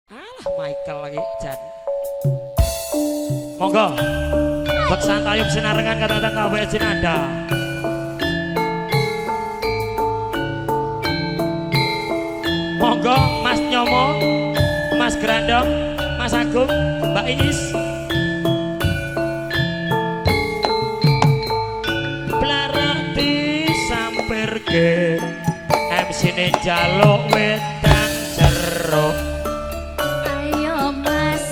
Alah Michael lagi jan. Monggo. Beksan tayub sinarengan kadang-kadang kabeh jinanda. Monggo Mas Nyomo, Mas Grandong, Mas Agung, Mbak Iis. Blarati sampirke MC ne njaluk wedang jeruk. Ayo Mas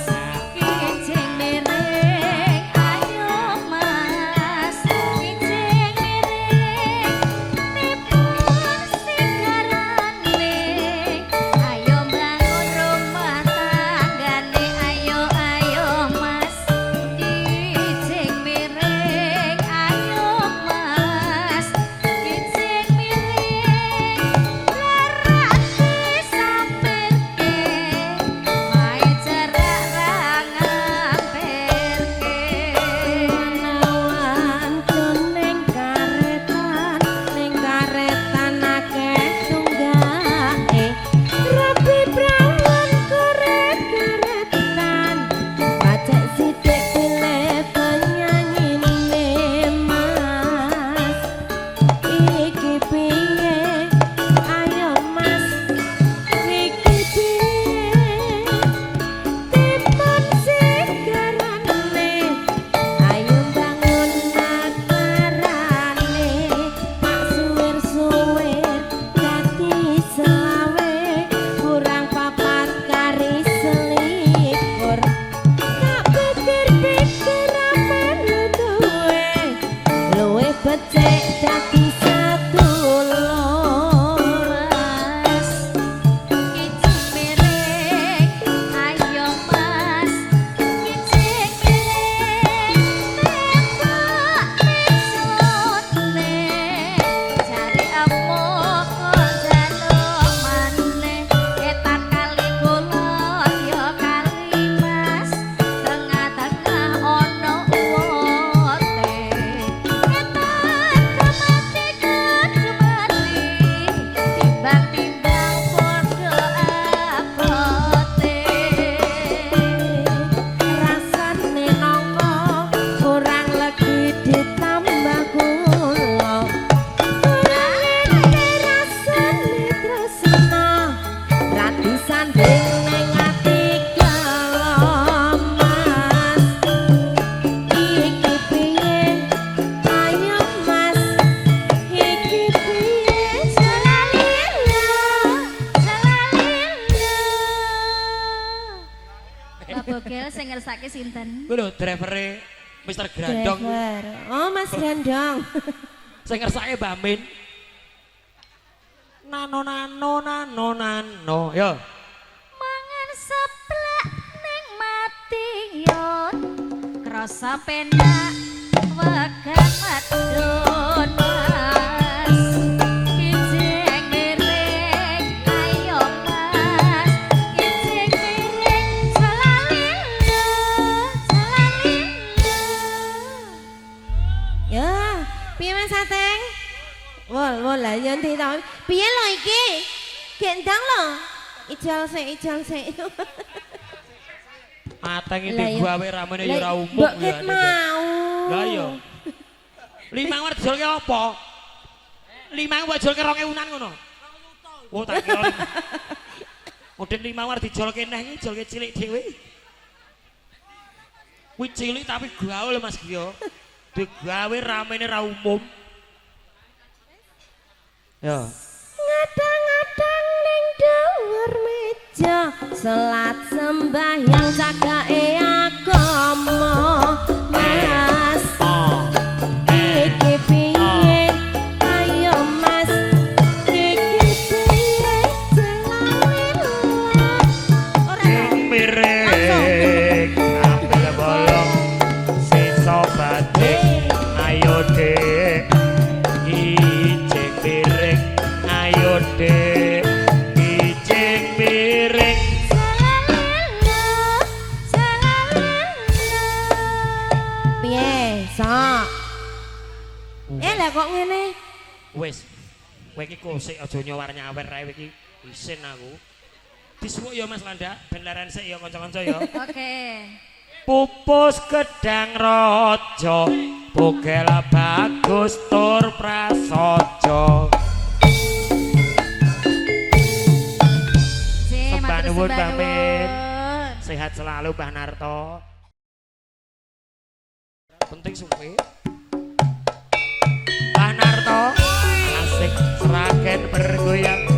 kijing miring, ayo Mas kijing miring, tipun sigarane, ayo bangun rumah tanggane, ayo ayo Mas kijing miring, ayo Mas kijing miring, larati sampirke, mae jarak ra ngampirke. Menawan ning karetan akeh tunggake, rabi prawan koret-karetan, pacek sithik pilih penyanyine Mas. Iki piye, ayo Mas, iki piye, tipun sigarane, ayo bangun nakarane, pak suwir-suwir dadi selawe, kurang papat kari selikur, tak pikir-pikir amen duwe, luwih becik dadi sedulur. Mas kijing miring, ayo Mas kijing miring, tembak mesone, jare amuk njaluk maneh, etan kali kulon ya kali Mas, tengah-tengah ono wote, etan kemati kudu mati, timbang-timbang padha abote. Rasane nangka kurang legi ditambah gula, kurang ngene rasane tresna, ra disanding ning ati gelo Mas. Iki piye, ayo Mas, iki piye, Jalalilo, jalalilo. Mbak Bogel sing ngersake sinten? Kuwi lho drivere Mr. Grandong. Driver. Oh Mas Grandong. Sing ngersake Mbak Min. Nano nano nano nano. Yo. Mangan seplak ning Madiun, krasa penak wegan medun Mas. Kijing miring, ayo Mas kijing miring, jalalilo, jalalilo. Ya, piye Mas Ateng? Wol, wol lah yo ndi to? Piye lho iki? Gendang lho. Ijal sik, ijal sik. Ateng iki Lah iya. gawe ramene ya ora umum Mbok ya. ket mau. Lah iya. Limang war dijolke apa? Limang mbok jolke 2000-an ngono. Oh tak kira. Model limang war dijolke neh iki jolke cilik dhewe. Kuwi cilik tapi gaul Mas Gio. Digawe ramene ra umum. Ya. Ngadang-ngadang ning dhuwur meja, salat sembahyang cagake agama Mas. Oh. Iki piye, ayo Mas, iki piye, jalalilo. Ora Ing miring ambil bolong sisa batik, ayo dek ijing miring, ayo dek ijing miring. Jalalilo, jalalilo. Piye, sok? Lah kok ngene? Wis kowe iki kosik aja nyawar-nyawer ae iki isin aku. Disuwuk ya Mas Landak, ben leren sik ya kanca-kanca ya. Oke. Pupus gedang raja, bogel bagus tur prasaja. Sembah nuwun Mbah Min. Sehat selalu Mbah Narto. Penting suwe. Mbah Narto asik seragen bergoyang.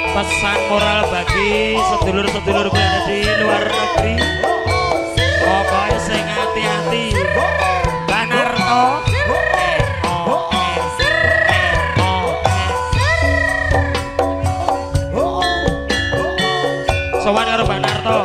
Pesan moral bagi sedulur-sedulur yang ada di luar negeri, pokoknya sing hati-hati. Mbah Narto, sowan karo Mbah Narto.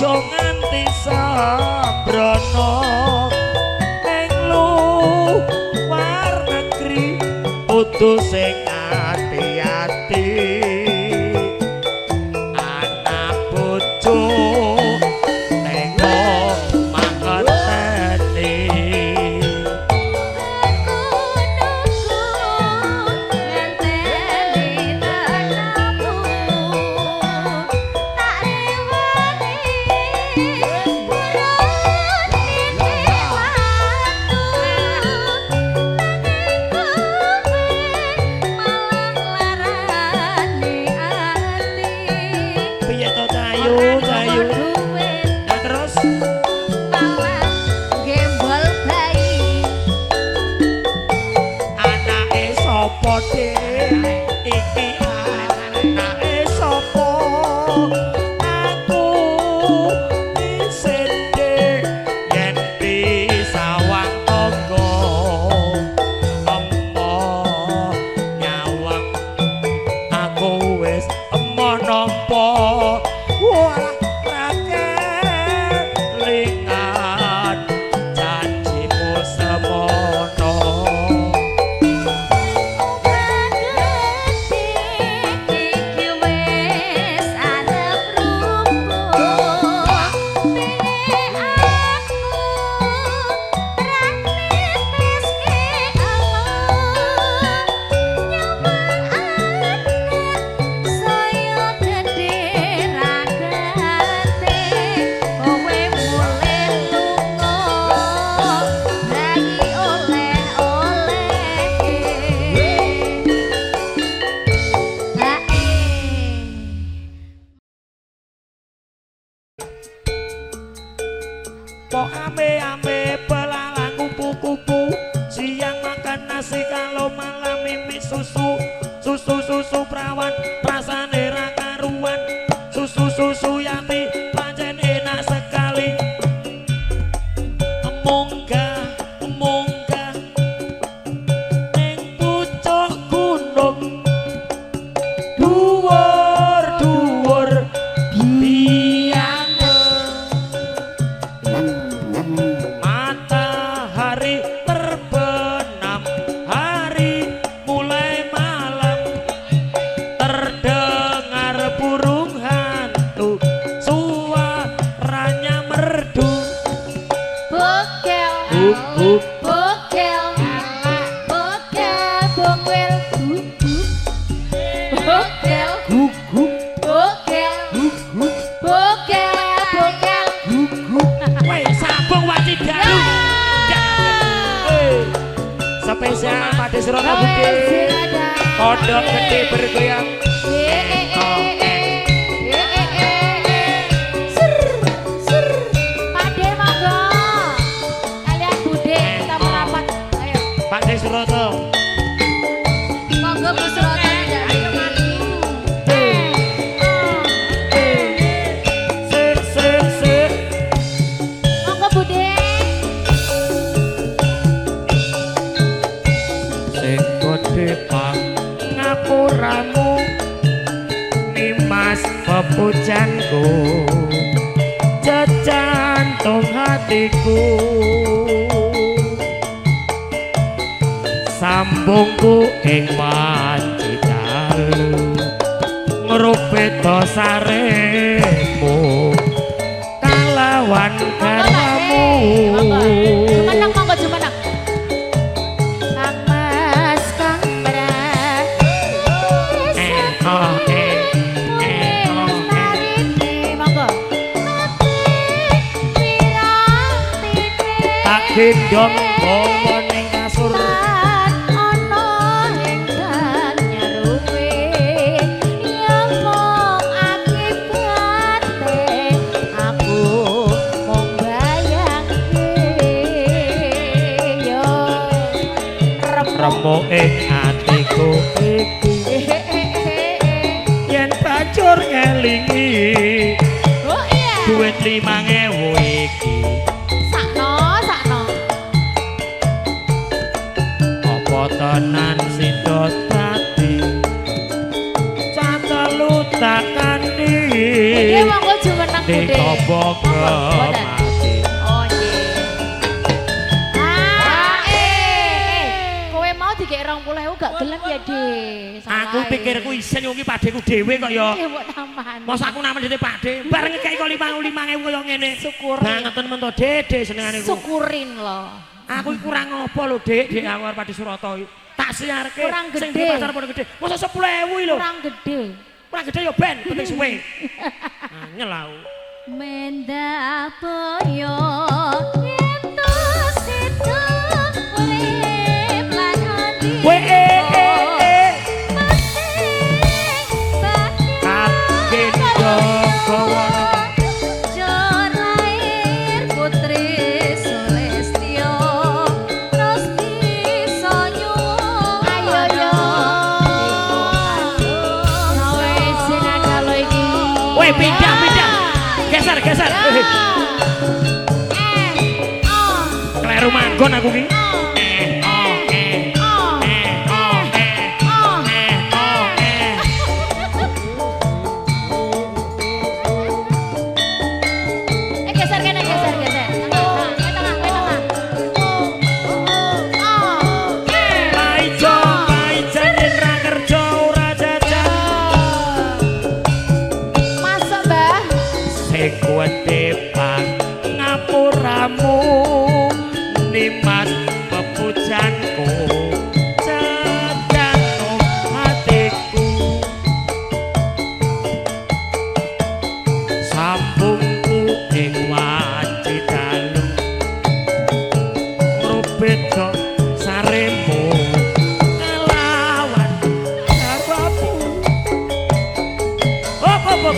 Nganti sambrono ning luar negeri kudu sing ati-ati, anak bojo ning omah ngenteni. Wah. Po ame-ame belalang kupu-kupu, siang makan nasi kalau malam mimpi susu. Susu-susu perawan rasane ra karuan. Susu-susu yati pancen enak sekali. Munggah munggah ning pucuk gunung, dhuwur dhuwur biange. Matahari terbenam, hari mulai malam. Terdengar burung hantu, suaranya merdu. Bokel, Buk bokel, bokel, bokel, bokel, guguk bokel, bokel, bokel. Weh, sabung wajib dalu. Spesial pada Surata Budi. Pondok Gede bergoyang. Pakde monggo. Kalian Bude kita merapat. Ayo. Pak Surata. Monggo Bu Surata tidak. Se se se. Monggo Bude. Sing gedhe pang ngapuramu nimas pepujanku, jejantung hatiku. Sambungku ing wanci dalu ngrupit dosaremu kalawan garwamu. Jumeneng monggo jumeneng. Kang Mas Kang Bra. Oh, eh, eh, oh, eh. Monggo. Tak gendong bawa ning kasur. Ana ingkang nyaruwe ya mung akibate aku mung bayangke yo Remuk ing atiku iki yen bajur ngelingi Oh iya. duit 5.000 iki. Sakno, sakno. Apa tenan sida dadi cah telu tak kandi Bude monggo jumeneng Bude. ditopo Monggo, mboten. mati. Oh nggih. Ah, kowe mau dikek 20.000 gak gelem ya, Dik. Aku pikirku isin wong iki padeku dhewe kok ya. Nggih mbok tambahan. Masa aku namen dene pade, bareng ngekeki kok 5.000 kaya ngene. Syukurin. Bangeten men to, Dede senengane ku. Syukurin loh. Aku iki kurang apa lho, Dik? Dik aku arep Padi Surata iki. Tak siarke Kurang sing di gede. pasar Pondok Gede. Masa 10.000 iki lho. Kurang gede. Kurang gede ya ben, penting suwe. Angel aku. Mendapoyo yen sida urip lan ati. Kowe eh eh eh Penting batin tak gendong gawa Jor lahir Putri Sulistyo terus bisa nyuwun. Ayo yo. Gawe senada lo iki. Woi, pindah pindah. Geser geser. Kleru manggon aku ki. Eh oh eh eh oh eh eh oh eh. Eh geser kene, geser geser. Tengah, tengah, tengah. Paijo, paijan yen ra kerja ora jajan. Masuk, Mbah. Sing kuwate pang ngapuramu nimas pepujanku, jejantung hatiku. Sambungku ing wanci dalu ngrubit saremu kalawan garwamu. Hop hop hop.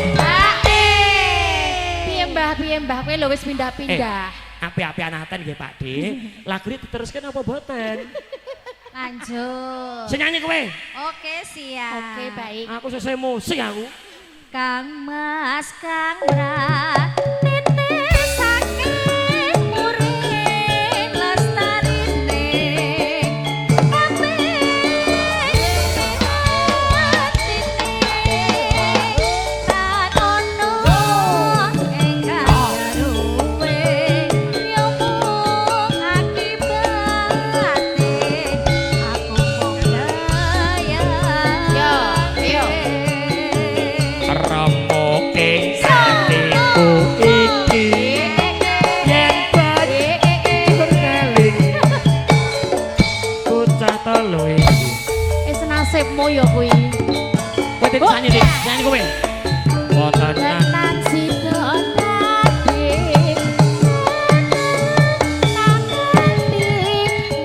Piye Mbah piye Mbah kowe lho wis pindah-pindah. Api-api anaten nggih Pak De. Lagune diteruske napa mboten? Lanjut. Sing nyanyi kowe. Oke, siap. Oke, baik. Aku selesai musik aku. Kang Mas Kang Bra titisake muring lestarine kabeh atine tan ono ingkang ruwe yo mung akibate aku mung daya. Yo, yo. Ramo ing atiku iki yen banjur keling bocah telu iki. Wis nasibmu ya kuwi. Kowe titip nyanyi Dik, nyanyi kowe. Boten Tenan sida tadi. Tanganti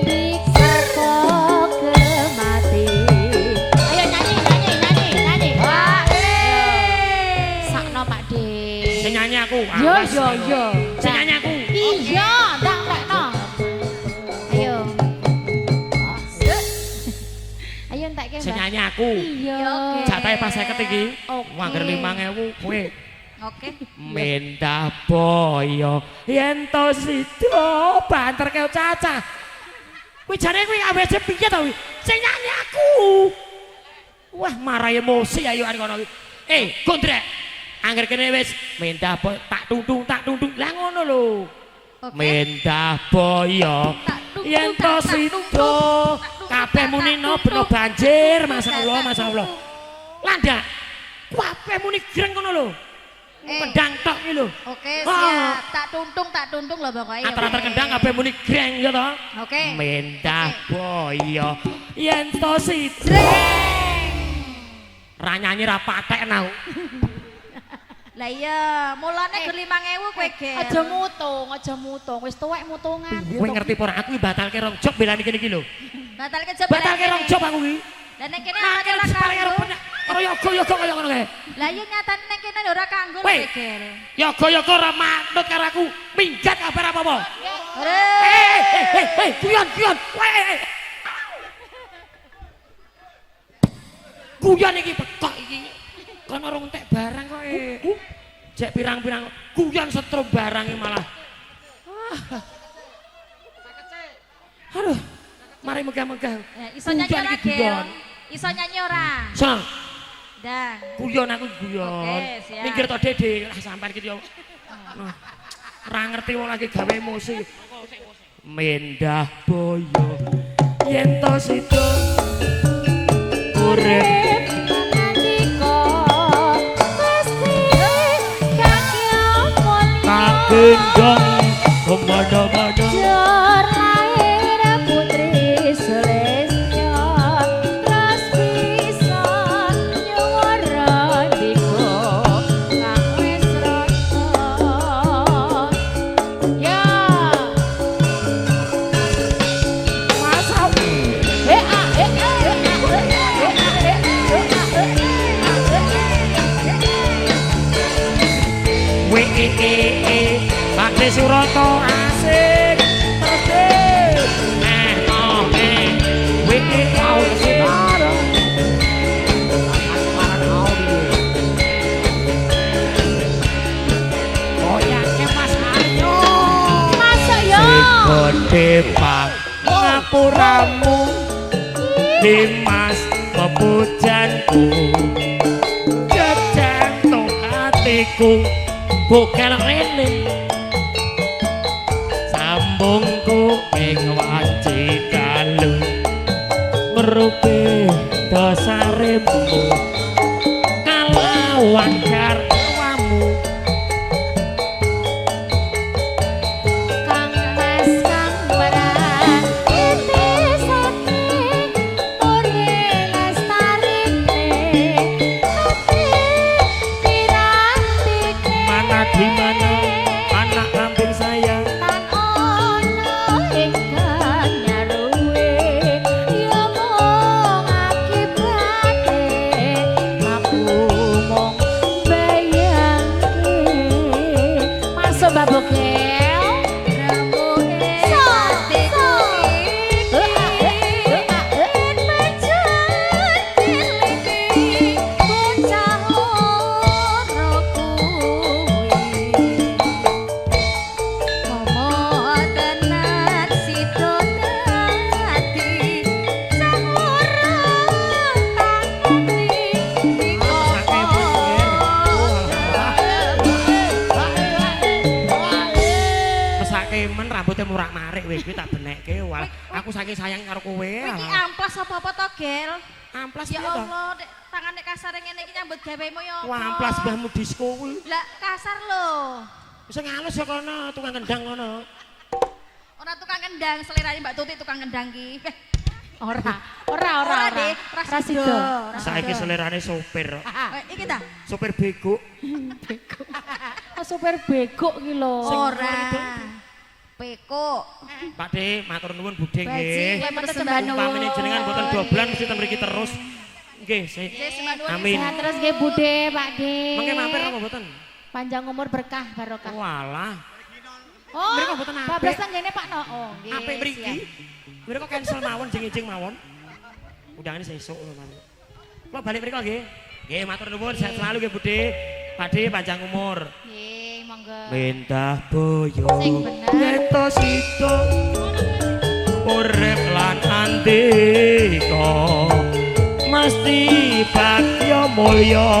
diksepo kemati. Ayo nyanyi nyanyi nyanyi nyanyi. Wah, Sakno Pak De. Sing nyanyi aku. Yo Awas. yo yo. Sing nyanyi aku. Iya, ndak entekno. Ayo. Ayo entekke, Sing Mbak. nyanyi aku. Iya. Oke. Jatahe pas 50 iki. Oke. Wangger 5000 kowe. Oke. Mendah boyo yen to sida banter kaya cacah. Kuwi jane kuwi awake piye to kuwi? Sing nyanyi aku. Wah, marai emosi ayo arek kono kuwi. Eh, gondrek. Angger kene wis mendah boyo tak tuntung tak tuntung. Lah ngono lho. Oke. Mendah boyo Tak tuntung, yen to tak sida tuntung, tak tuntung, kabeh tak muni no tuntung. beno banjir masyaallah Tak masyaallah. tuntung. Landak. Kabeh muni greng ngono lho. Eh. Kendang tok iki lho. Oke, Ah. siap. Tak tuntung lho pokoknya. Atar-atar kendang kabeh muni greng ya to. Oke. Mendah Oke. boyo yen to sida. Jreng. Ra nyanyi ra patek aku. Lah iya, mulane gur 5000 kowe, Ger. Aja mutung, aja mutung. Wis tuwek mutungan. Kowe ngerti apa ora aku iki batalke rong job belani kene iki lho. Batalke job. Batalke rong job aku iki. Lah nek kene Nah, ora kene ora paling kanggo. arep karo yoga-yoga kaya ngono kae. Lah iya nyatane nek kene ora kanggo lho Weh. kowe, Ger. Yoga-yoga ora manut karo aku. Minggat kabeh ora apa-apa. Ore. Eh, eh, eh, eh, guyon, guyon. Weh. Guyon iki pekok iki. Kono rong entek barang kok eh. Jek pirang-pirang guyon setrum barang iki malah. Ah. Aduh, mari megah-megah. Ya, iso nyanyi Guyon ora, iki Ger? guyon. Iso nyanyi ora? Sang, Dang. guyon aku guyon. Oke, siap. Minggir to Dede, lah sampean iki yo. Nah, ora ngerti wong lagi gawe emosi. Mendah boyo yen to sida urip Nandika mesti kaya mulya. kagendong kemana-mana. Jor lahir putri Sulistyo terus bisa nyuwara dika kang wis rata. Ya. Eh a eh a eh a eh a eh a eh a eh a W E E E Pak De Suroto asik terus de eh oh eh W E A E Goyangke Mas Aryo. Masuk yo. Sing gedhe pangapuramu Dimas pepujanku jejantung hatiku bukel rene sambungku ing wanci dalu merupi dasaremu kalawan garwamu. Kang Mas Kang Bara titisake ore lestarine ati pirantike Mana di mana anak kambing saya tan ono ingkang nyaruwe ya mung akibate aku mung bayangke. Mbak Bogel. Remuke atiku iki mejan tiliki bocah loro kuwi. Momo tenan sida dadi cah ora tangani Mesake men rambutnya murak-marik kowe iki tak benekke. Walah, aku saking sayang karo kowe. Iki amplas apa-apa to, Gel? Amplas Ya piye to? Allah, nek tangan nek kasar ngene iki nyambut gawemu ya apa? Wah, amplas mbahmu disko kuwi. Lah kasar lho. Sing halus ya kono, tukang kendang kono. Ora tukang kendang, selerane Mbak Tuti tukang kendang ki. Ora, ora, ora, Ora, Dik. ora. Ra sido. Saiki selerane sopir kok. Eh, iki ta? Sopir bego. Oh, sopir bego ki lho. Ora. Peko. Pak De, matur nuwun Budhe Baji, nggih. kowe persembah nuwun. Umpamine jenengan mboten doblan mesti ten mriki terus. Nggih, sik. Nggih, sembah nuwun. Amin. Sehat terus nggih Bude, Pak De. Mengke mampir apa mboten? Panjang umur berkah barokah. Walah, Oh, Mriko mboten apik. bablas tenggene Pak No. Oh, nggih. apik mriki. siap. Mriko cancel mawon jeng-jeng mawon. Undangane sesuk lho mawon. Kula balik mriko nggih. Nggih, matur nuwun sehat selalu nggih Budhe. Pak De panjang umur. Nggih, monggo. Mentah boyo Sing bener. Ngeto sida urip lan andika mesti bagya mulya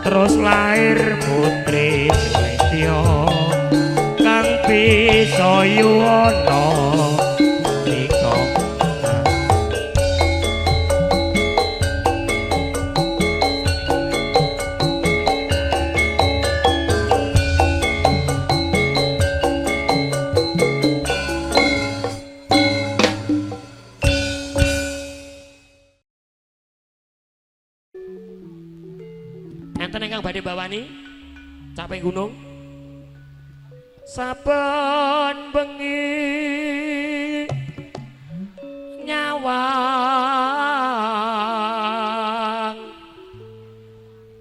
terus lahir putri Setya kang bisa yuwana nika. Enten ingkang badhe bawani capek gunung saben bengi nyawang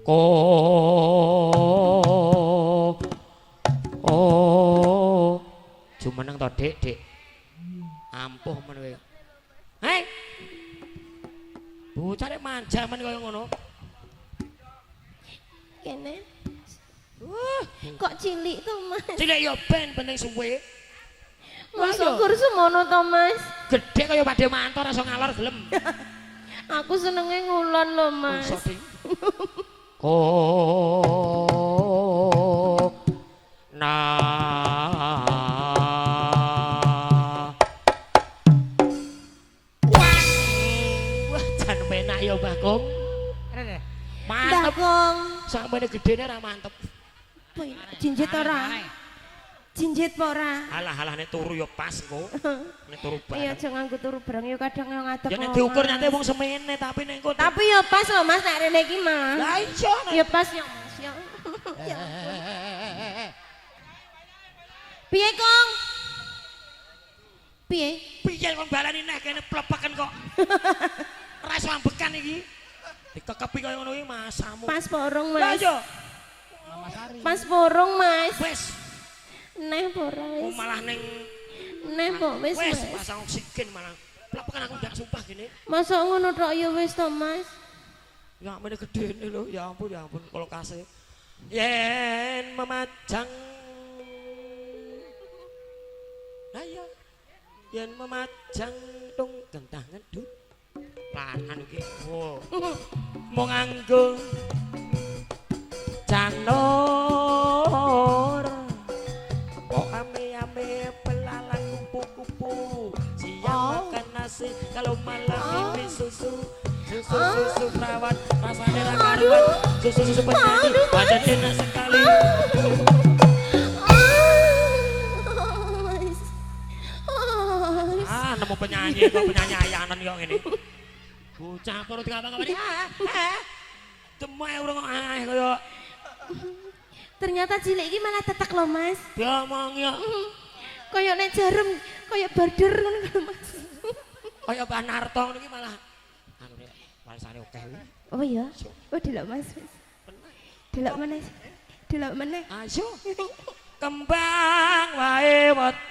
ko oh jumeneng to Dik, Dik ampuh men kowe. Hei bocah nek manja men kaya ngono. Kene. Kok cilik to, Mas? Cilik ya ben penting suwe. Masa kur semono to, Mas? Gedhe kaya Pakde Manto ora iso ngalor gelem. Aku senenge ngulon lho, Mas. Iso, Ding. Oh. Nah. Wah. Wah, jan penak ya Mbah Kong. Mbah Mantep. Kong. Sakmene gedene ra mantep. Jinjit ora? Jinjit apa ora? Alah alah nek turu ya pas engko. Nek turu Iya bareng. aja nganggo turu bareng ya kadang yo ngadeg. Ya nek lho, diukur Mas. nyate wong semene tapi nek engko Tapi ya pas lho Mas nek rene iki Mas. Lah iya nek Ya pas ya Mas ya. Ya ampun. Piye Kong? Piye? Piye kon balani neh kene plepeken kok. Ora iso ambekan iki. Dikekepi kaya ngono iki masamu. Pas porong Lah Mas. iya. Pas porong Mas. Wis, Neh porong oh, wis. malah ning Neh po wis wis Mas. pasang oksigen malah. Plepeken aku ndak sumpah gini. Masa ngono tok ya wis to Mas. Ya mene gedene lho, ya ampun ya ampun kulkase. Yen memajang. Lah iya. Yen memajang tung gentah ngedut. Lan iki. Oh. Mung nganggo janur. Kok ame-ame belalang kupu-kupu. Siang makan nasi, kalau malam mimpi susu. Susu susu perawan, rasanya ra karuan. Susu susu penyanyi, badan enak sekali. Mas. Mas. Ah, nemu penyanyi kok penyanyi ayanan kok ngene. Bocah karo dikapa-kapani. Ah, ah. Demek urung kok ah kaya Ternyata cilik iki malah tetek lho Mas. diomong ya. Kaya nek jarum, kaya border ngono lho Mas. Kaya Mbah Narto ngono iki malah anu nek walisane akeh kuwi. Oh iya. Oh delok Mas. Delok meneh. Delok meneh. Ayo. Kembang wae weton.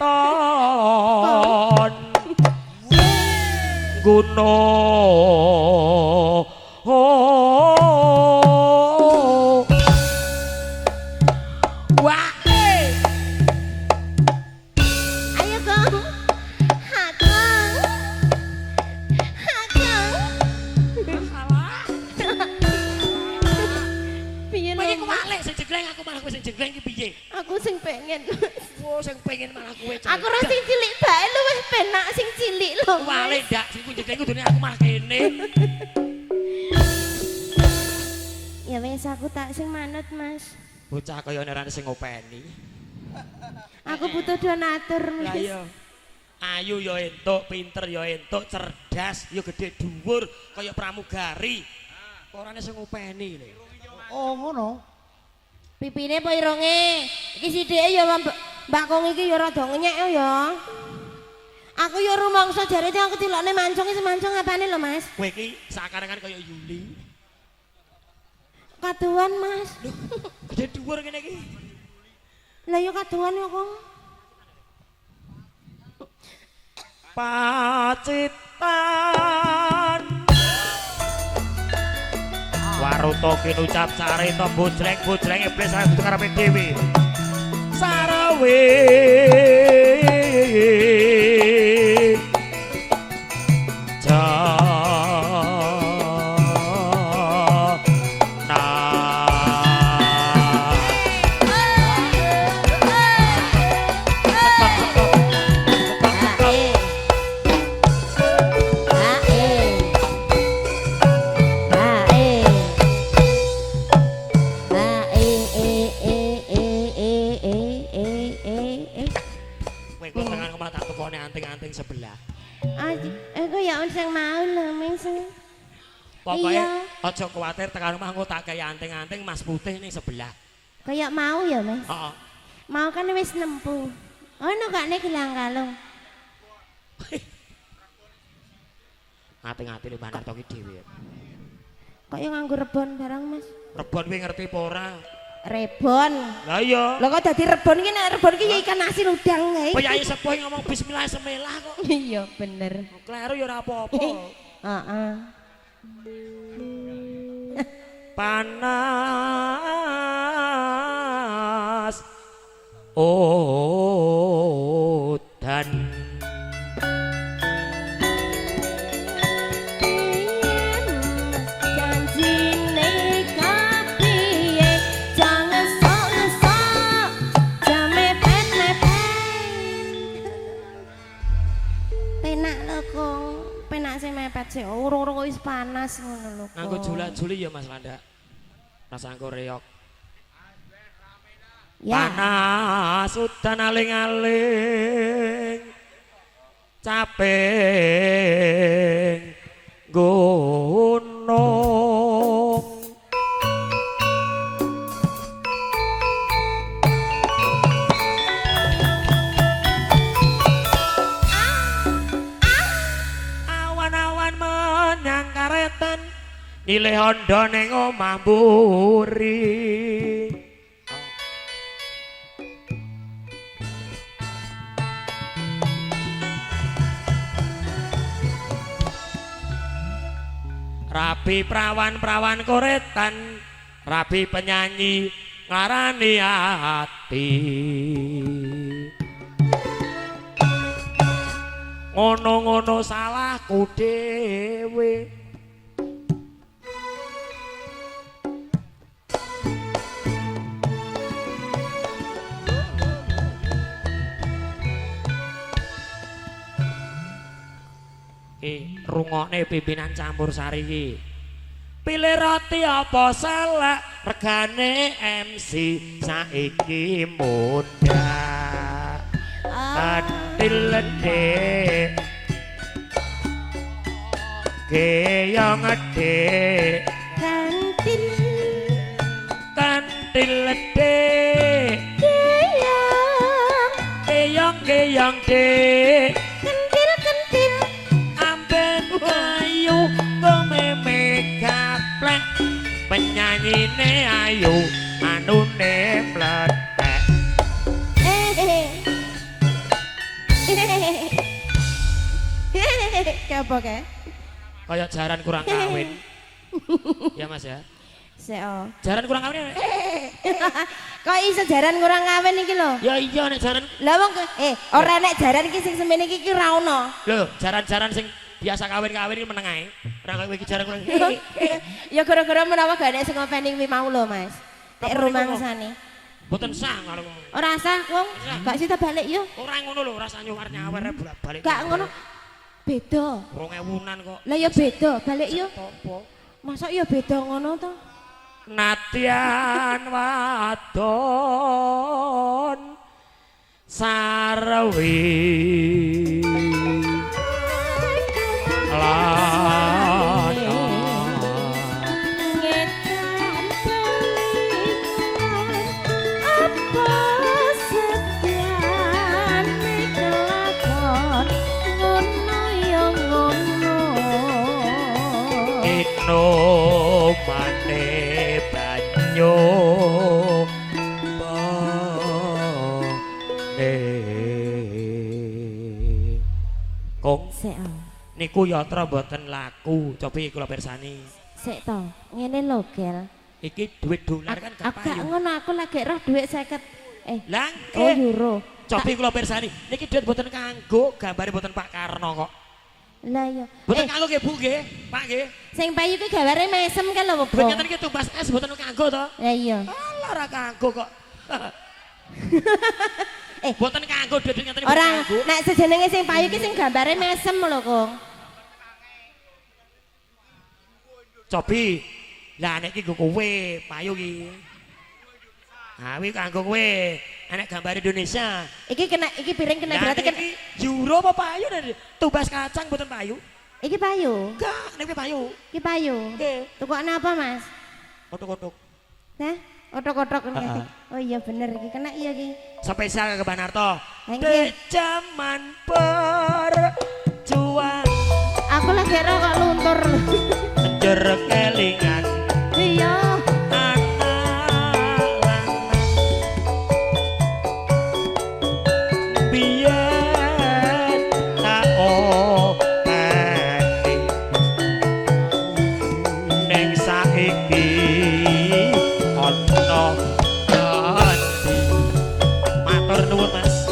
Gunung. Wah. Ayo Kong. Hakong. Hakong. Salah. Piye Kowe iki lho? kewalik sing jegleng aku malah kowe sing jegleng iki piye? Aku sing pengen. Wo sing pengen malah kowe. Aku ora sing cilik bae luwih penak sing cilik lho. Mas. Wale ndak sing jegleng kudune aku malah kene. Ya wis aku tak sing manut, Mas. Bocah kaya ora sing ngopeni. Aku butuh donatur, Lah Mas. iya. Ayu ya entuk, pinter ya entuk, cerdas, ya gede dhuwur kaya pramugari. Kok ora sing ngopeni lho. Oh ngono. Pipine apa irunge? Iki sithike ya Mbak Kong iki ya rada ngenyek ya. Aku ya rumangsa jare aku tilokne mancung iki mancung apane lho, Mas? Kowe iki seakan-akan kaya Yuli. Kaduan, Mas. Lho, gede dhuwur ngene iki. Lah ya kaduan ya, Kong. Pacitan. Waruto kinucap carita bojleng-bojleng iblis ora kudu karepe dhewe. Sarawe. Kowe kok tekan omah tak tukone anting-anting sebelah. Aku ya sing mau lho, Mas. Pokoke Iya. aja kuwatir tekan omah engko tak kei anting-anting mas putih ning sebelah. Kayak mau ya, Mas. Heeh. Mau kan wis nempu. Ono gak nek gelang kalung. Ngati-ngati lho Mbak Narto ki dhewe. Kok ya nganggo rebon barang, Mas? Rebon kuwi ngerti apa ora? Rebon. Lah iya. Lah kok dadi rebon ki nek rebon ki ya ikan asin udang kae. Priyayi sepuh ngomong bismillah semelah kok. Iya, bener. Kleru ya ora apa-apa. Heeh. Panas udan. Janjine kapiye jangan sok-sok jame mepet-mepet. Penak lho, Kong. Penak sing mepet sik urung-urung wis panas ngono lho. Kong. Nganggo jula-juli ya Mas Landak. Rasa anggo reok. Ya. Panas udan aling-aling. Caping gunung. Awan-awan menyang karetan nilih hondo ning omah mburi. Rabi prawan-prawan koretan, rabi penyanyi ngarani ati. Ngono-ngono salahku dhewe. Rungokne pimpinan campur sari iki. Pilih roti apa salak regane MC saiki mundhak. Kantil ledek geyong edek. Kantil Kantil ledek geyong geyong geyong dek. kentil kentil. Amben kayu kememe gaplek penyanyi Raine ayu anune mlethek. Kayak apa kae? Kayak jaran kurang kawin. Ya Mas ya. Seo. Jaran kurang kawin. Kok iso jaran kurang kawin iki lho? Ya iya nek jaran. Lah wong ora nek jaran iki sing semene iki ora ono. Lho, jaran-jaran sing biasa kawin-kawin iki meneng ae. Ora kowe iki jaran kurang. Ya gara-gara menawa gak nek sing ngopeni kuwi mau lho, Mas. Nek rumangsane. Mboten sah kalau. Ora sah wong, gak sita balik yo. Ora ngono lho, rasane nyawer bolak-balik. Gak ngono. Beda. 2000-an kok. Lah ya beda, balik yo. Masa ya beda ngono to? Nadyan wadon sarwi lanang ngetan pelikon apa setyane kelakon ngono ya ngono inomane banyu bane kong niku yatra mboten laku, cobi kula pirsani. Sik to, ngene lho, Gel. Iki duit dolar kan gak payu. Gak ngono, aku lagi roh duit 50. Lah oh euro. Cobi kula pirsani. Niki duit mboten kanggo, gambare mboten Pak Karno kok. Lah iya. Mboten kanggo nggih Bu nggih, Pak nggih. Sing payu ki gambare mesem kan lho, Bu. Duit ngeten iki tumbas es mboten kanggo to? Lah iya. Alah ora kanggo kok. Mboten kanggo duit ngeten iki. Ora, nek sejenenge sing payu ki sing gambare mesem lho, Kong. Cobi. Lah nek iki nggo kowe, payu ki. Ha kuwi kanggo kowe. Enek gambar Indonesia. Iki kena iki piring kena berarti kan euro apa payu tumbas kacang mboten payu. Iki payu. Enggak, nek payu. Iki payu. Nggih. Tukokne apa, Mas? Otok-otok. Hah? Otok-otok. Oh iya bener iki kena iya iki. Spesial ke Banarto. Di zaman perjuangan. Aku lagi ora kok luntur. Njur kelingan. Iya. Anak lanang biyen tak openi ning saiki ana dadi. Matur nuwun Mas.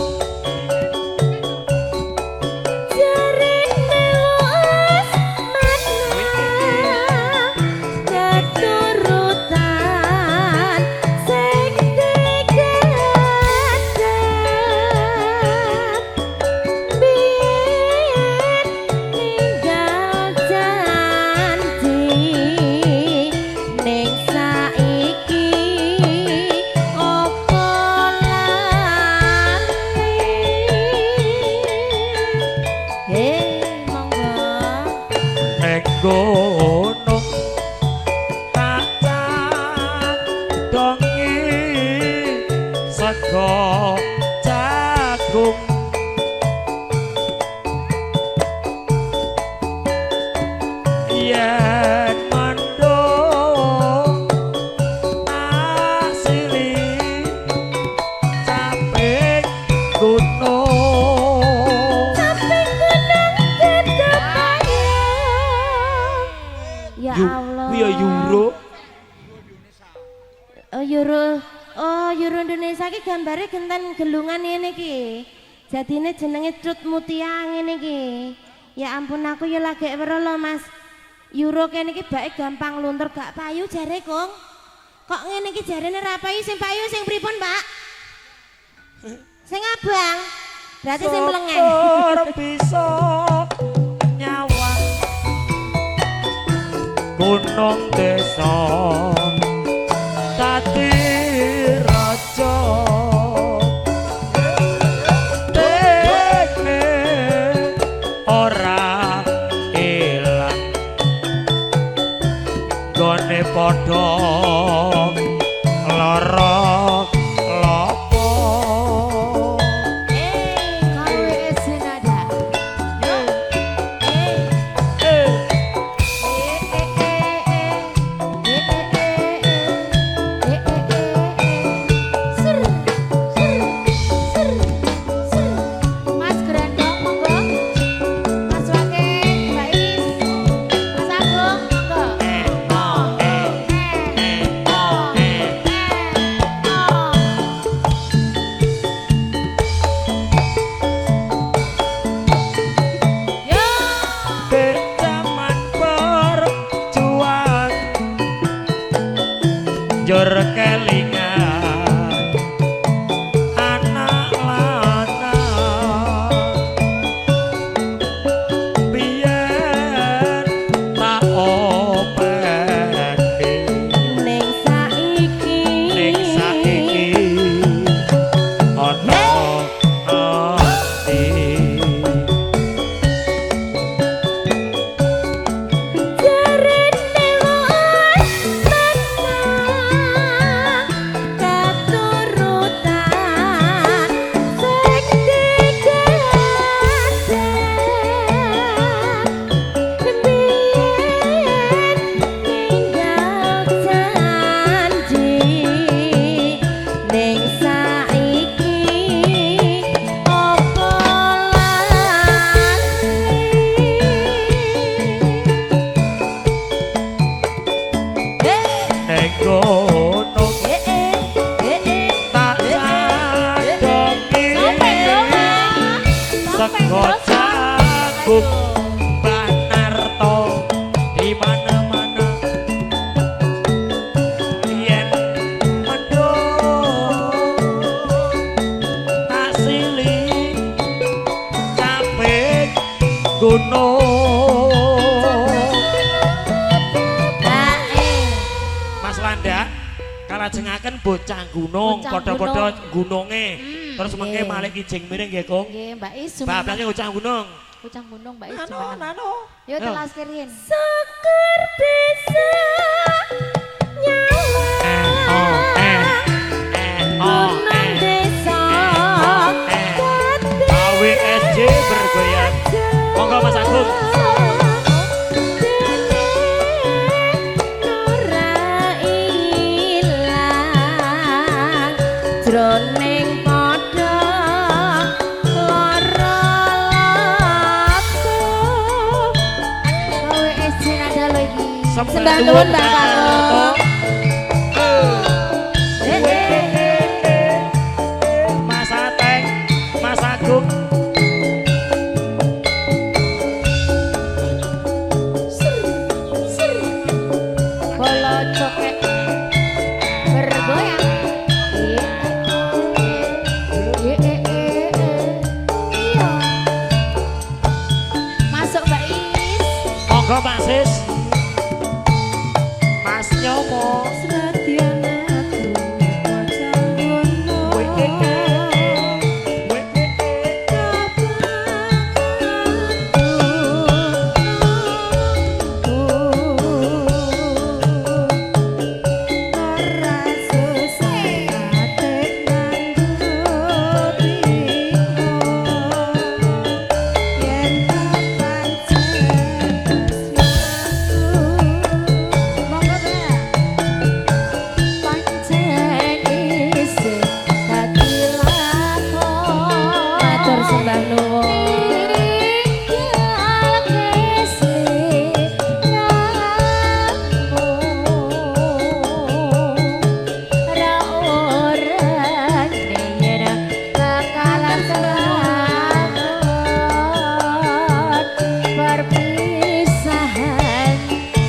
Jarene wis manah keturutan sing digadap biyen ninggal janji ning saiki opo lali. Monggo. Nek gunung tak cadongi sego jagung yen mendung tak sili caping gunung. Caping gunung tetep payu. Ya Allah. Kuwi ya euro. Oh euro. Oh euro Indonesia iki gambare genten gelungan ngene iki. Jadine jenenge Cut Mutia ngene iki. Ya ampun aku ya lagi weruh lho Mas. Euro kene iki bake gampang luntur gak payu jare Kong. Kok ngene iki jarene ra payu, sing payu sing pripun, Pak? Sing abang. Berarti sing mlengeng. Syukur bisa nyawa gunung desa dadi raja dene ora ilang gone padha lara lopo. KWS nada. Eh. Eh eh eh eh eh eh Njur kelingan anak lanang biyen tak openi ning saiki ning saiki ana ati jarene wong menang katurutan sing digadah biyen ninggal janji ning saiki opo lali. Ning gunung tak cadhoki sego jagung Mbah Narto di mana-mana yen mendung tak silih kaping gunung. Mas Landak kalajengaken bocah gunung padha-padha gununge terus mengke malih kijing miring nggih Kung. Nggih, Mbak Is. Bablake bocah gunung. Bocah gunung Mbak Is. Nano, nano. Yo telas kirin. Syukur bisa nyawa Oh eh eh oh gunung eh desa eh. KWSJ bergoyang. Monggo Mas Agung. Ora ilang jroning padha lara laku. KWSJ nada lo iki. Sembah nuwun Mbak Kakung. Mas Ateng, Mas Agung. Bolo cokek bergoyang. Iya. Masuk Mbak Is. Monggo Pak Sis. Mas Nyomo. Senadyan aku bocah gunung. Ora susah ate nganggo yen pancen tresnaku. Monggo Mbak. Pancen isih dadi lakon. Matur sembah nuwun. Tinggal kesliramu. Ra ora yen bakalan kelakon perpisahan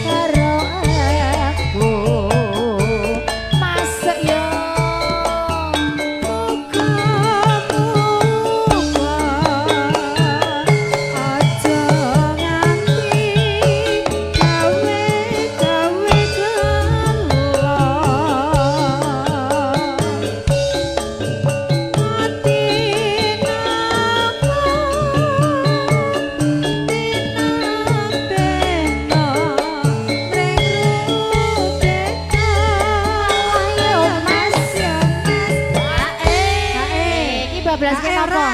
karo aku. Masuk yo. Muga-muga aja nganti gawe-gawe gelo. Ati tinambeno mring ruteka. Ayo Mas. Ya Mas. Iki bablas Hae napa? ora.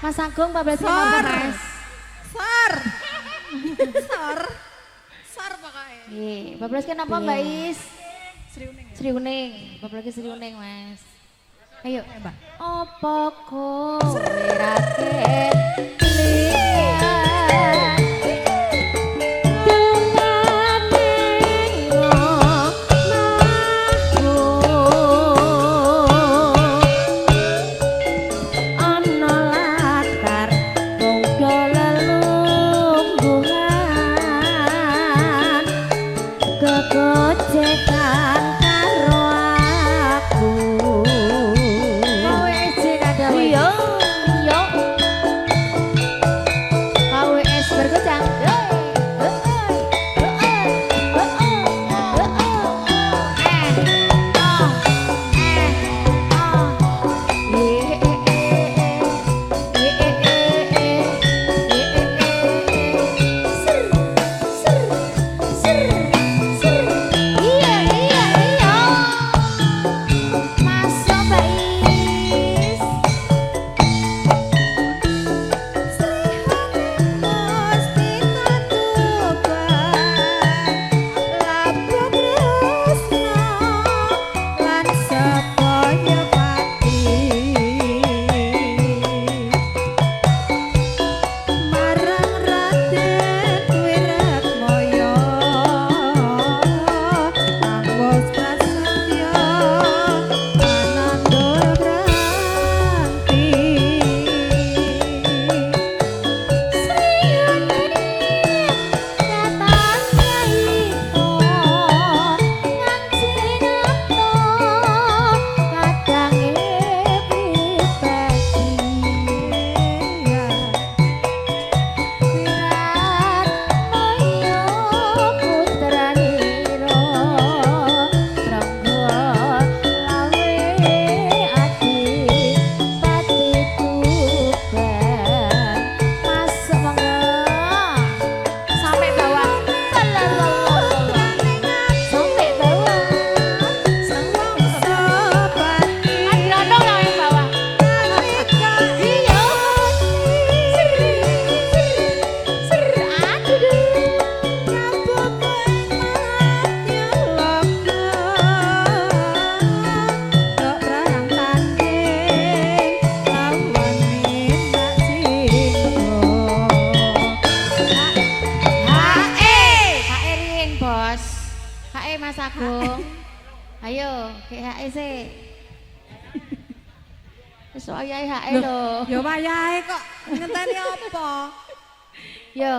Mas Agung bablas napa Sor. Mas? Sor. Sor. Sor pokoknya. Nggih, bablas napa Mbak Is? Sri Uning. Sri Uning, bablas Sri Uning Mas. Ayo. Apa kowe ra kelingan? Dungane omahku ana latar wong do lelungguhan kegojekan karo Kayak HE sih. Wis wayahe HE lho. Ya wayahe kok ngenteni apa? Yo.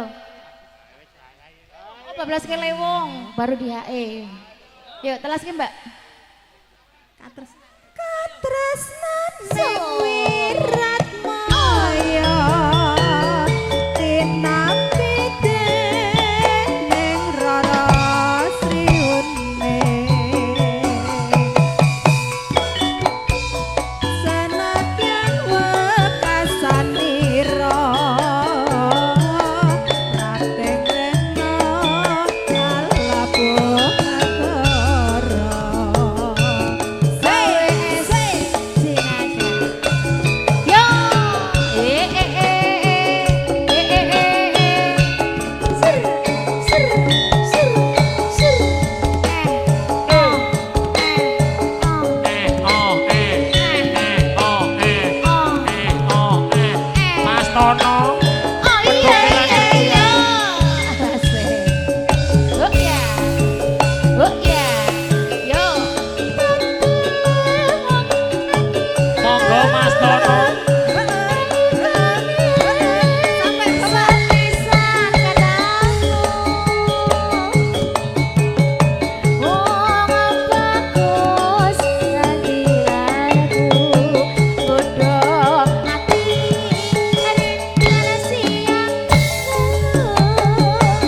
Oh, 14 kelewong baru di HE. Yuk, telas ke Mbak. Katresnan sing wirat maya tinampi dening Rara Sri Uning senadyan wekasanira rating rena kalabuh negara. Yo. Eh eh eh eh eh eh eh. Ser ser ser ser. Eh oh eh oh Eh oh eh eh oh eh oh. eh oh eh. Mas Tono. Oh iya iya iya. Asik. Oh ya. Oh ya. Yo. Monggo Mas Tono. Sampai bapak. Sepisan katamu. Wong bagus gantilanku. Bodoh ati rindu siang.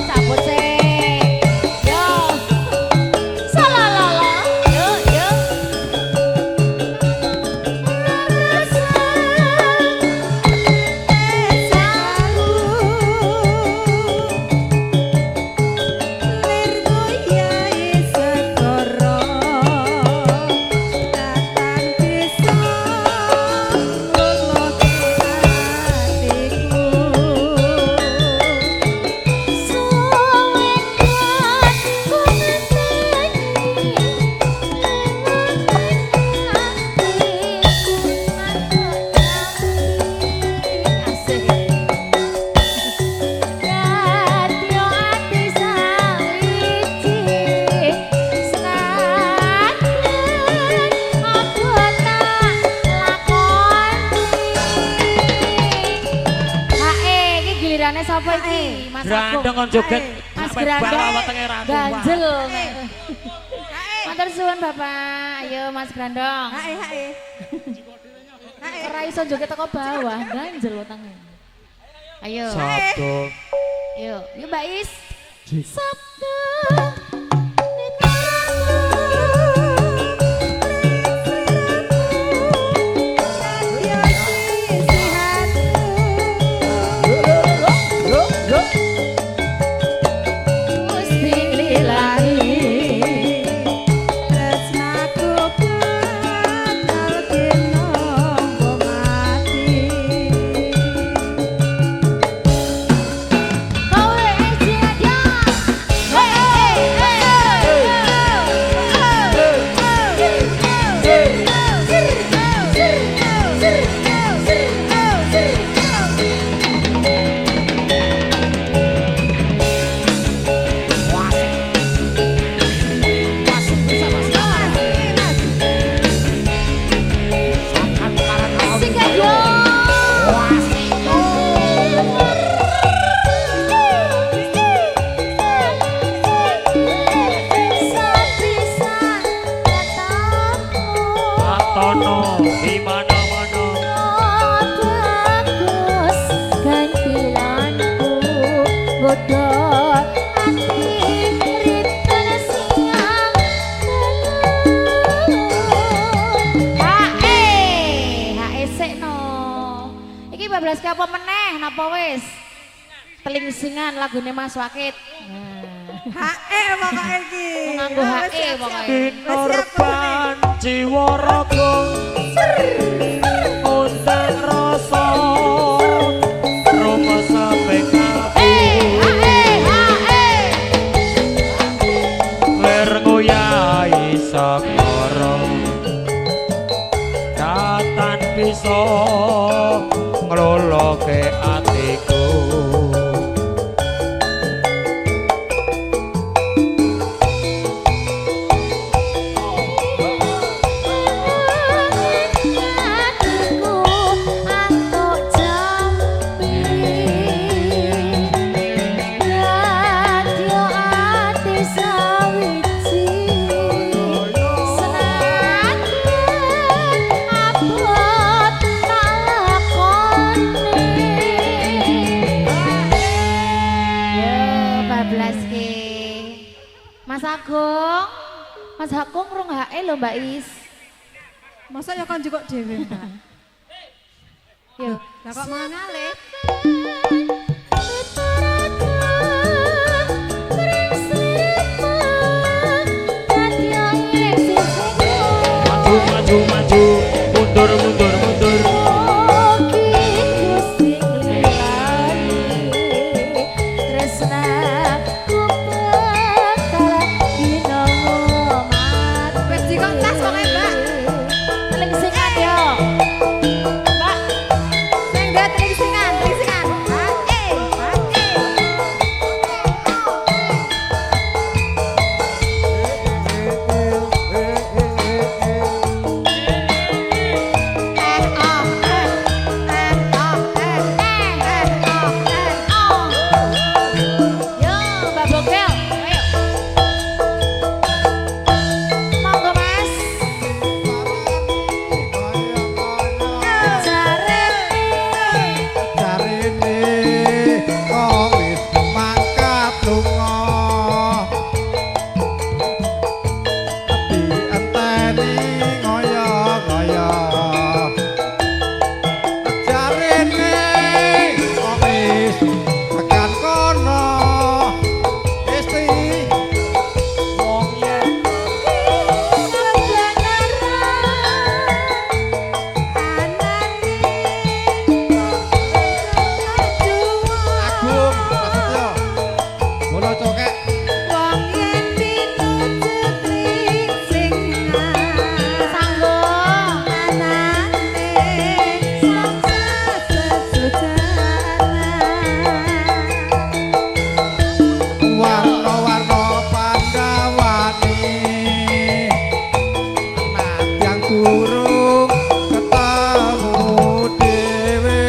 Cabut sih. Yo. Salalala. Yo yo. Rasa Gilirane sapa iki? Mas Agung. Grandong kon joget Mas sampai Grandong. bawah wetenge ra kuat. Ganjel. Matur suwun Bapak. Ayo Mas Grandong. Hae hae. Hae. Ora iso joget teko bawah, ganjel wetenge. Ayo. Sabdo. Ayo, yuk Mbak Is. Sabda. Ya sisihanku. Gusti lilahi. Tresnaku bakal kinonggo mati. Kowe aja. Hey hey Asik aja. Sepisan katamu. Pak Tono di mana-mana. Bagus gantilanku bodoh ati rinten siang dalu. Hae, hae sik no. Iki 12 apa meneh napa wis? Telingsingan lagune Mas Wakit. Nah. Hae pokoke iki. Nganggo hae pokoke. Kinur panci waraga undang rasa rumasa PKB Hae, hae. ler nguyai sakara datan bisa ngloloke atiku. Agung. Mas Agung rong hae lho Mbak Is. Masa ya kon jukuk dhewe, Mbak. Yo, Lah kok malah ngalih? Maju maju maju, mundur mundur mundur. Wis dikon tas pokoke, Mbak. Telingsingan yo. Mbak, Sing ndek telingsingan, telingsingan. Hae, hae. Eh oh eh eh oh eh eh oh eh. oh. Yo, Mbak Bogel, ayo. Monggo Mas. Jarene kok wis mangkat lunga. Dienteni ngoyo-ngoyo. Jarene kok wis tekan kono. Isti Wong yen Agung Prasetyo. Bola cokek. Sanggup. Warna-warna pandawani nadyan durung ketemu dhewe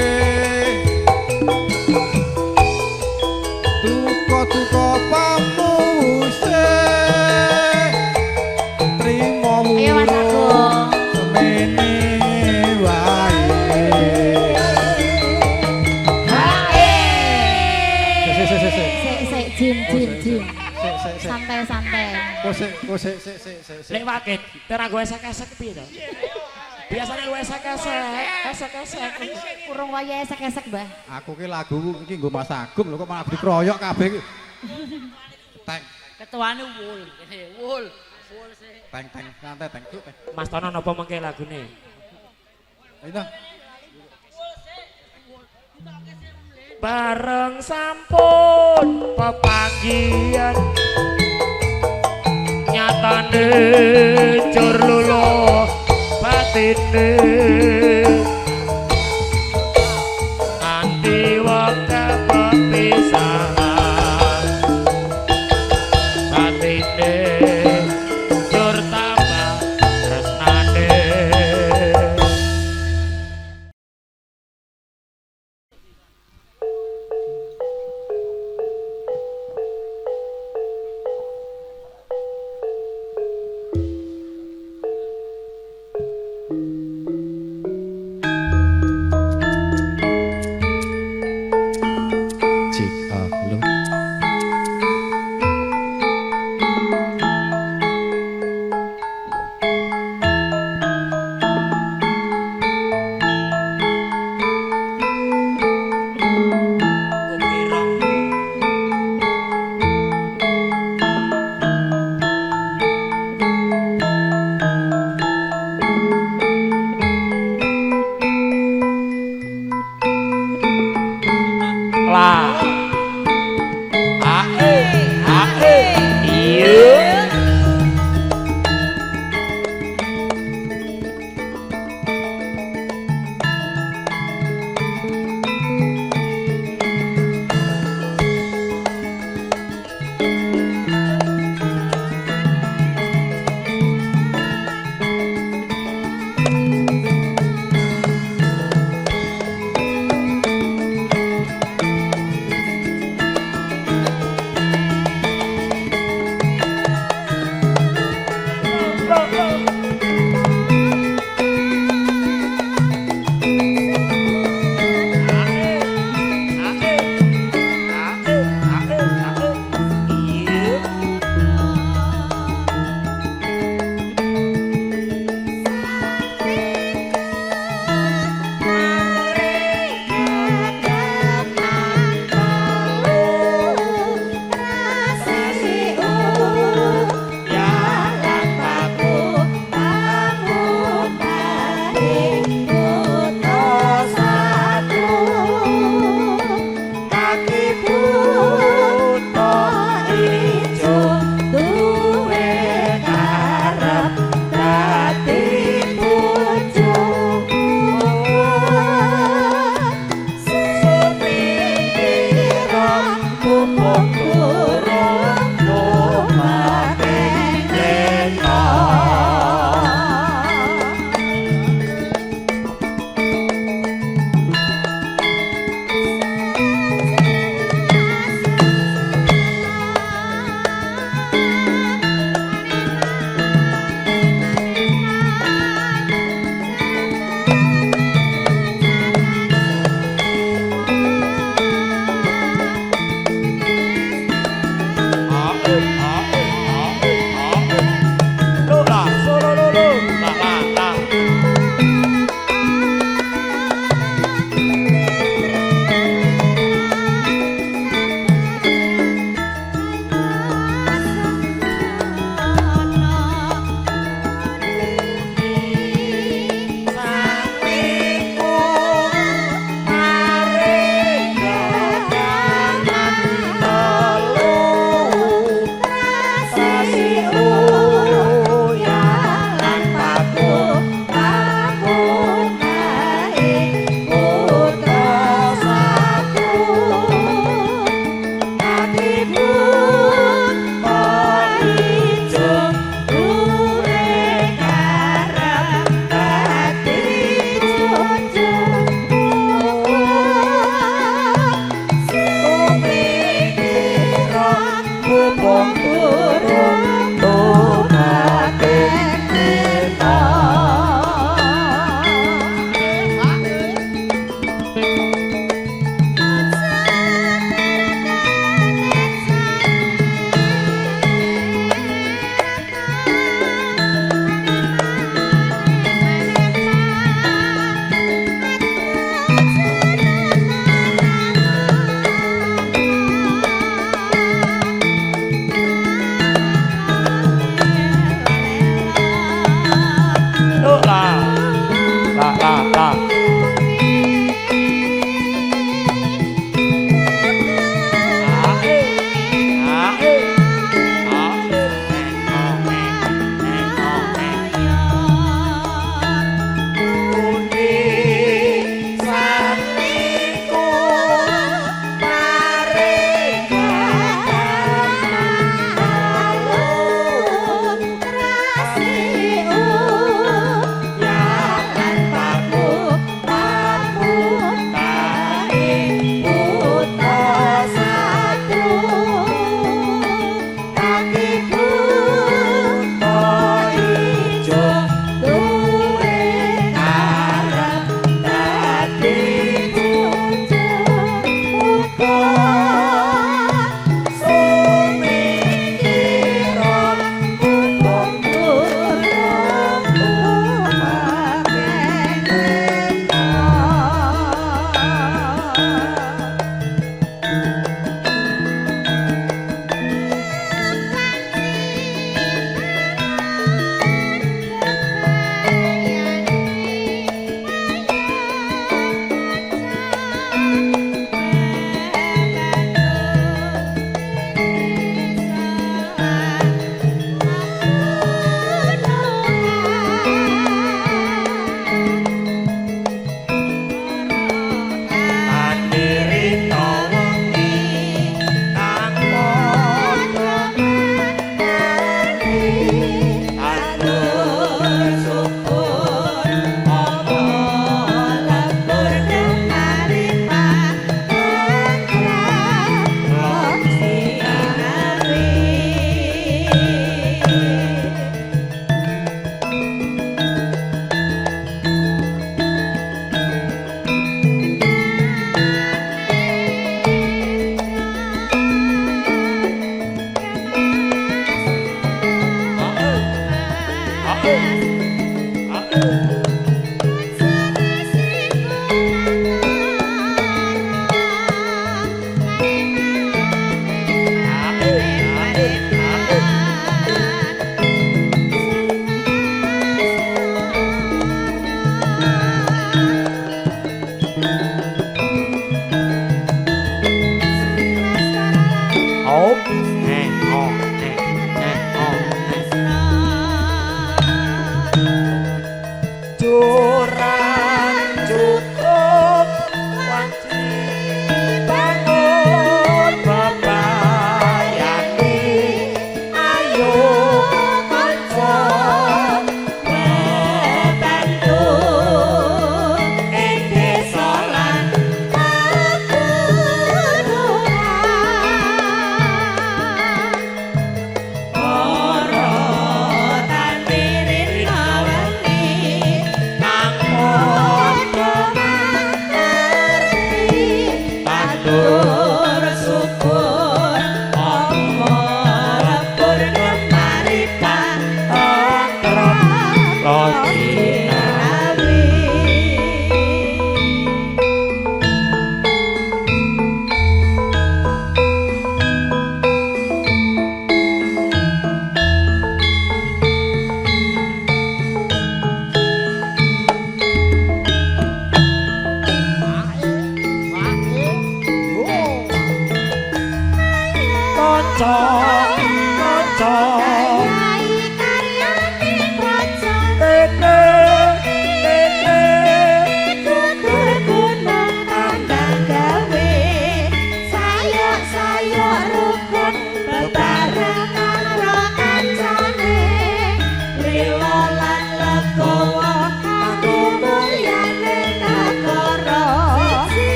duka-duka pamuse trimo Ayo Mas Agung. semene wae. Hae. Sik sik sik sik. Sik sik jim jim jim. Sik sik sik. Santai santai. Kok sik kok sik sik sik sik sik. Lek wakit, tenan gue esek-esek piye to? Biasane lu esek-esek, esek-esek. Urung waya esek-esek, Mbah. Aku ki lagu iki nggo Mas Agung lho kok malah dikeroyok kabeh iki. Teng Ketuane wul, kene wul. Wul sik. teng teng santai teng cuk teng. Mas Tono napa mengke lagune? Ayo ta. Bareng sampun pepanggihan nyatane cur luluh batine nganti wektu pepisahan batine cur tambah tresnane.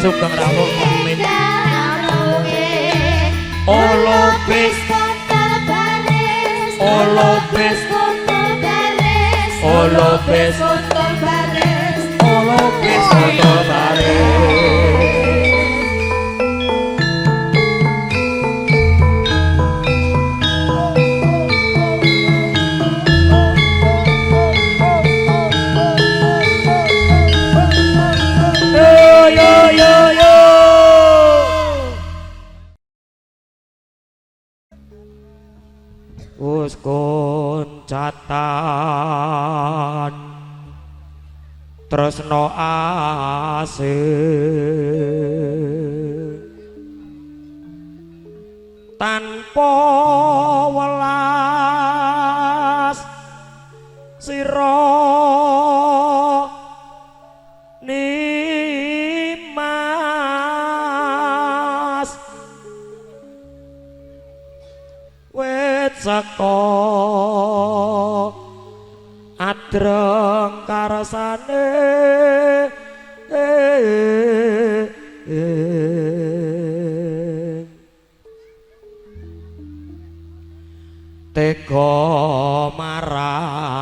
Sugeng rawuh pamit. Olopis Olopis Olopis Olopis Olopis. Uskon catan tresno asih tanpa welas sira nimas wit saka adreng karsane tega marang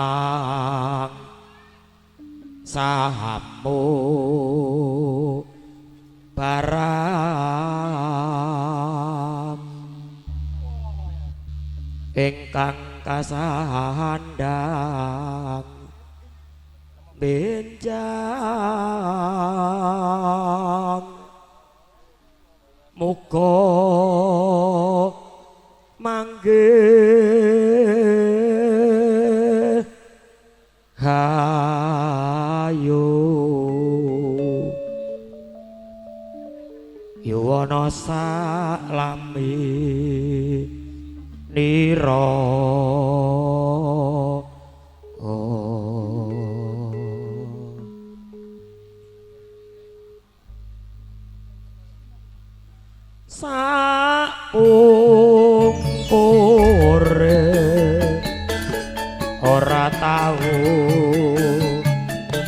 sahamu barang. ingkang kasandhang benjang muga manggih hayu yuwana salami nira. Sapungkure ora tau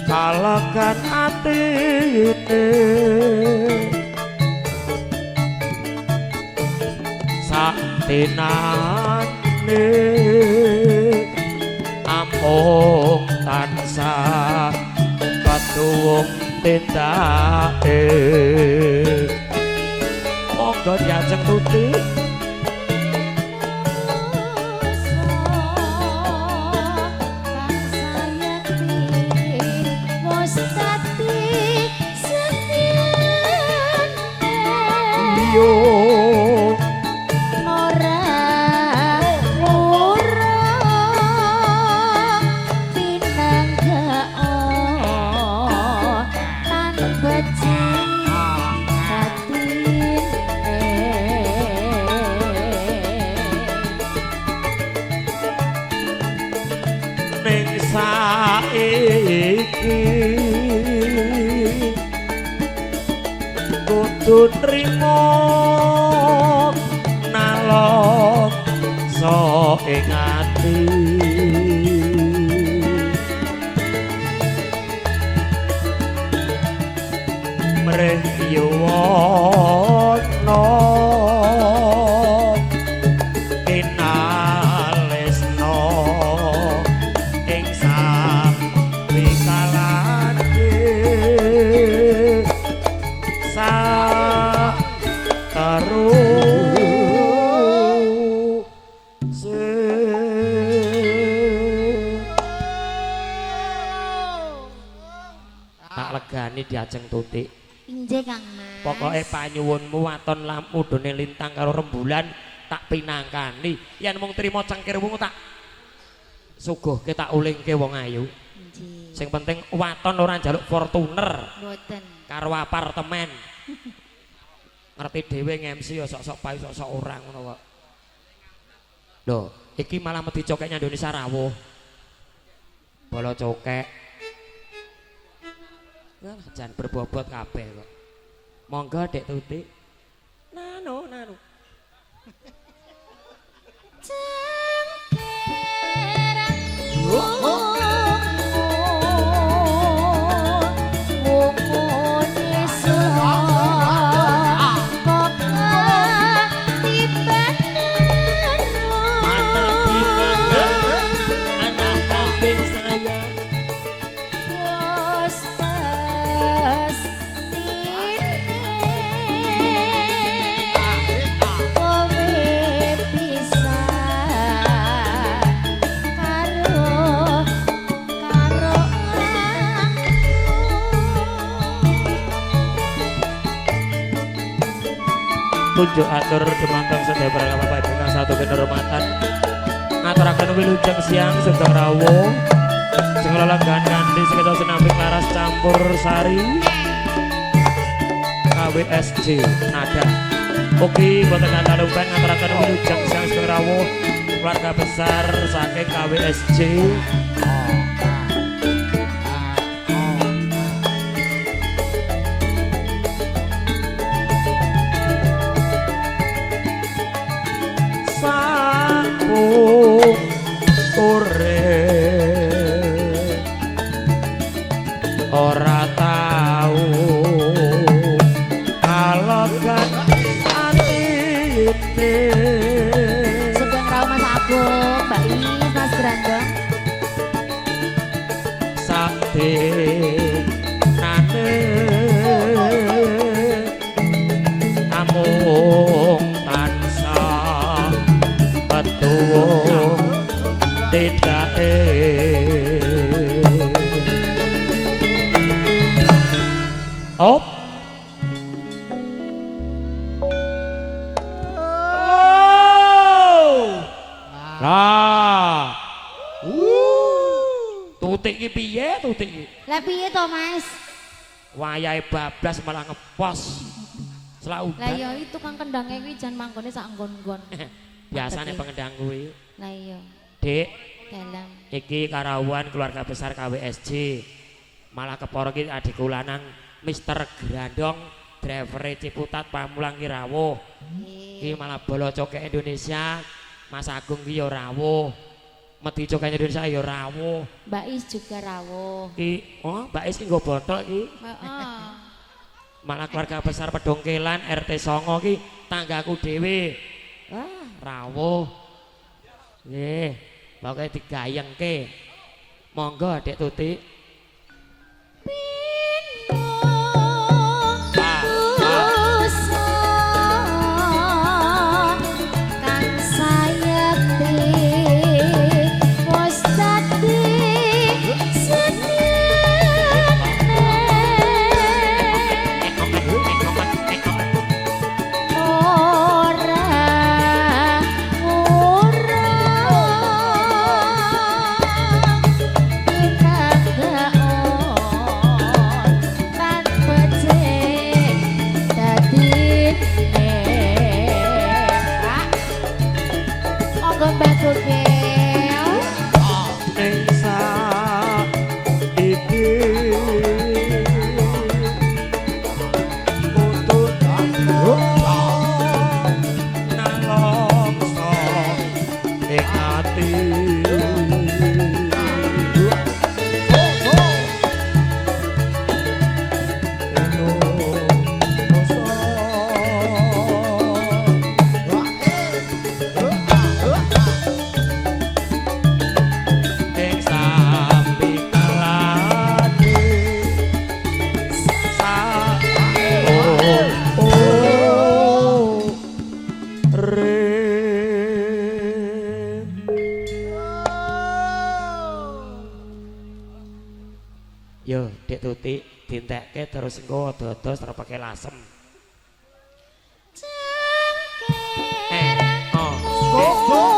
kalegan atine saktinane amung tansah katuwung tindake. Monggo diajeng tuti. Yo ora ora pinanggao lan becik batine ning saiki kudu trimo nalongso ing ati mrih yuwana kinalesna ing sawikalane sa terus. Tak legani diajeng tutik. Injih Kang Mas. Pokoke panyuwunmu waton lamudune lintang karo rembulan tak pinangkani. Yen mung trimo cengkir wungu tak suguhke tak ulingke wong ayu. Injih. Sing penting waton ora njaluk Fortuner. Mboten. Karo apartemen. Ngerti dhewe nge-MC ya sok-sok payu sok-sok ora ngono kok. Lho, iki malah medi cokeknya Indonesia rawuh. Bala cokek. Wah, jan berbobot kabeh kok. Monggo Dek Tuti. Nano, nano. Tunjuk atur dumateng sedaya para bapak ibu kang satu kinurmatan ngaturaken wilujeng siang sugeng rawuh sing lelenggahan kanthi sekeca sinampi laras campur sari KWSJ nada. Ugi boten katalumpen ngaturaken wilujeng siang sugeng rawuh keluarga besar saking KWSJ. Ora tau kalegan atine. Sugeng rawuh Mas Agung, Mbak Is, Mas Grandong. Saktinane amung tansah petuwung Tindake Op. Lah. Tutik iki piye tutik iki? Lah piye to, Mas? Wayahe bablas malah ngepos. Selak udan. Lah iya iki tukang kendange kuwi jan manggone sak nggon-nggon. Biasane pengendang kuwi. Lah iya. Dik, dalam iki karawuhan keluarga besar KWSJ. Malah keporo iki adikku lanang Mister Grandong, drivere Ciputat Pamulang ki rawuh. Iki malah bolo cokek Indonesia, Mas Agung ki ya rawuh. Medi cokek Indonesia ya rawuh. Mbak Is juga rawuh. Ki, oh Mbak Is ki nggo botol ki. Heeh. Malah keluarga besar Pedongkelan RT 9 ki tanggaku dhewe. Ah, rawuh. Nggih, pokoke digayengke. Monggo Dik Tuti. Yo, Dik Tuti dintekke terus engko dados terpake lasem. Cengkir. Oh.